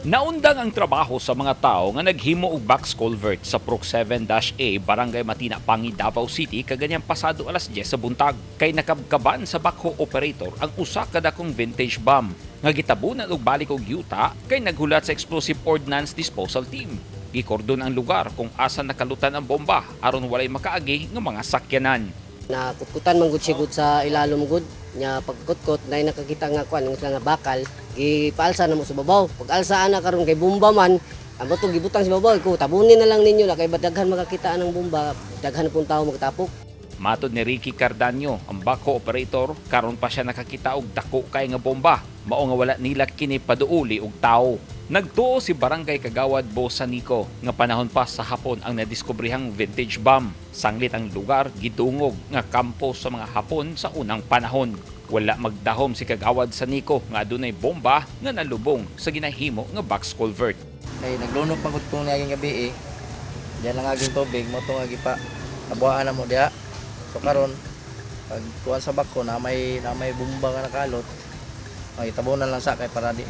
Naundang ang trabaho sa mga tao nga naghimo og box culvert sa Purok 7-A, Barangay Matina, Pangi, Davao City kaganyang pasado alas 10 sa buntag kay nakabkaban sa backhoe operator ang usa ka dakong vintage bomb nga gitabunan og balik og yuta kay naghulat sa Explosive Ordnance Disposal Team. Gikordon ang lugar kung asa nakalutan ang bomba aron walay makaagi nga mga sakyanan. Nakutkutan man gud siya gud sa ilalom gud nya. Pagkutkot nay nakakita nga kuan nga bakal, gipaalsa na mo sa babaw. Pag alsa ana karon kay bomba man ang bato, gibutang sa babaw ko, tabunin na lang ninyo la kay daghan makakita ang bomba, daghan pong tao magtapok. Matod ni Ricky Cardaño, ang backhoe operator, karon pa siya nakakita og dako kay nga bomba. Mao nga wala nila kini paduuli og tao. Nagtuo si Barangay Kagawad Bo Sanico nga panahon pa sa Hapon ang nadiskubrehang vintage bomb. Sanglit ang lugar gidungog nga kampo sa mga Hapon sa unang panahon. Wala magdahom si Kagawad Sanico nga adunay bomba nga nalubong sa ginahimo nga box culvert. Kay naglunok pa gud kong niaging gabi eh. Diyan lang aging tubig mo tong agi pa nabuhaan na mo diha. So karon pag kuan sa bako na may bomba nga nakalot. Ay, tabunan lang sa kay para di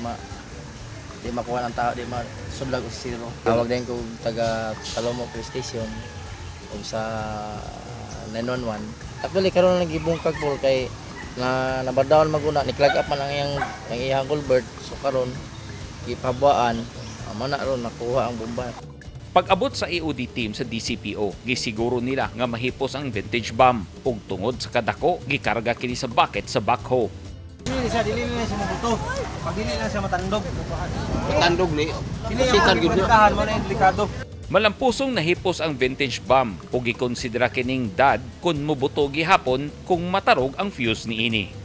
makuha ng tao, di ma sudlag og zero. Tawag din ko taga Talomo Police Station ug sa 911. Actually karon lang gibungkag po kay na nabardawon maguna ni clog up man ang iyang culvert. So karon gipabuan amo na ron nakuha ang bomba. Pag-abot sa EOD team sa DCPO, gisiguro nila nga mahipos ang vintage bomb ug tungod sa kadako, gikarga kini sa bucket sa backhoe. Dili siya, dili na siya mabuto. Pag dili na siya matandog. Matandog ni. Dili ang pagkahan mo na yung delikado. Malampusong nahipos ang vintage bomb ug gikonsidera kining dad kung mubuto gihapon kung matarog ang fuse niini.